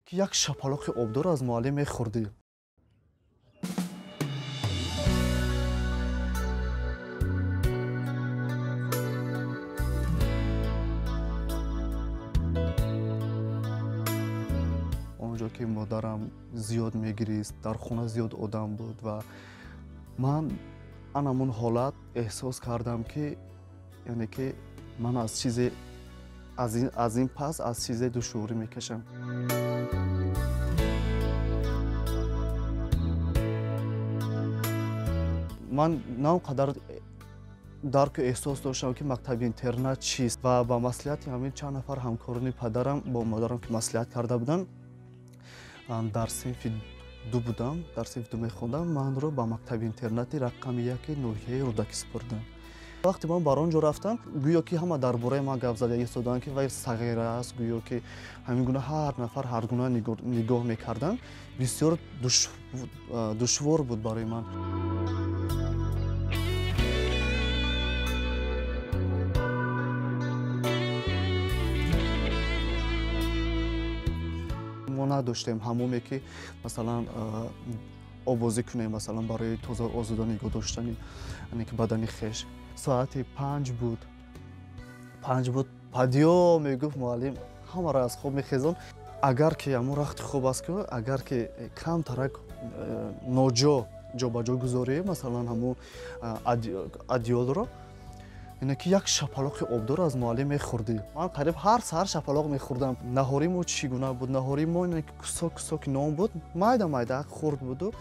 Ки як шапалоқи обдор аз муаллим мехӯрдӣ. Онҷо ки модарам зиёд мегирист, дар хона зиёд одам буд ва ман анамун ҳолат эҳсос кардам, ки яъне ки ман аз чизе аз ин пас аз чизе душворӣ мекашам. Ман на он қадар дарку эҳсос доштам, ки мактаби интернат чист, ва ба маслиҳати ҳамин чанд нафар ҳамкорони падарам бо модарам, ки маслиҳат карда буданд, дар синфи ду будам, дар синфи ду мехондам, манро ба мактаби интернати рақами яки ноҳияи Рӯдакӣ супурданд. Вақте ман бар он ҷо рафтам, гӯё ки ҳама дар бораи ман гап зада истоданд, ки вай сағира аст, гӯё ки ҳамин гуна ҳар нафар ҳар гуна нигоҳ мекарданд. Бисёр душвор буд барои ман. Мо надоштем ҳамоме, ки масалан обозӣ кунем, масалан барои тоза озода нигоҳ доштани ки бадани хеш. Соати 5 буд, 5 буд, падиё мегуфт муаллим, ҳамаро аз хоб мехезон. Агар ки ҳамон рахти хоб аст, ки агар ки камтарак ноҷо ҷобаҷо гузорӣ, масалан ҳамон адёлро, ине ки як шапалоқи обдор аз муаллим мехӯрдӣ. Ман қариб ҳар саҳар шапалоқ мехӯрдам. Наҳори мо чӣ гуна буд? Наҳори мо ине ки кусок кусоки нон буд, майда майда хурд буду,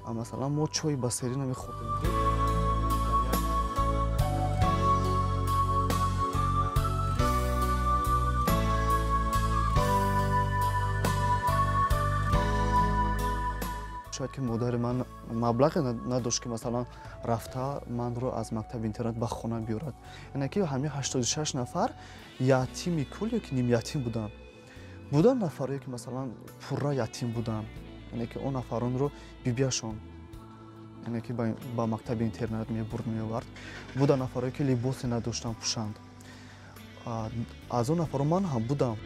масалан мо чойи басерӣ намехӯрдем. Шояд ки модари ман маблағе надошт, ки масалан рафта манро аз мактаби интернат ба хона биёрад. Яъне ки ҳамин 86 нафар ятими кул ё ки нимятим буданд. Буданд нафарое, ки масалан пурра ятим буданд, яъне ки он нафаронро бибиашон, яъне ки ба мактаби интернат мебурд, меовард. Буданд нафарое, ки либосе надоштанд пӯшанд. Аз он нафарон ман ҳам будам.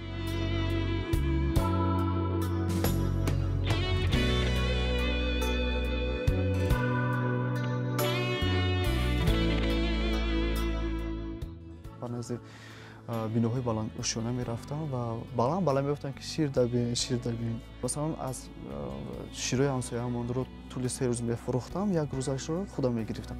Назди биноҳои баландошёна мерафтам ва баланд баланд мегуфтам, ки шир дабин, шир дабин. Масалан аз широи ҳамсояамонро тӯли 3 рӯз мефурӯхтам, як рӯзашро худам мегирифтам.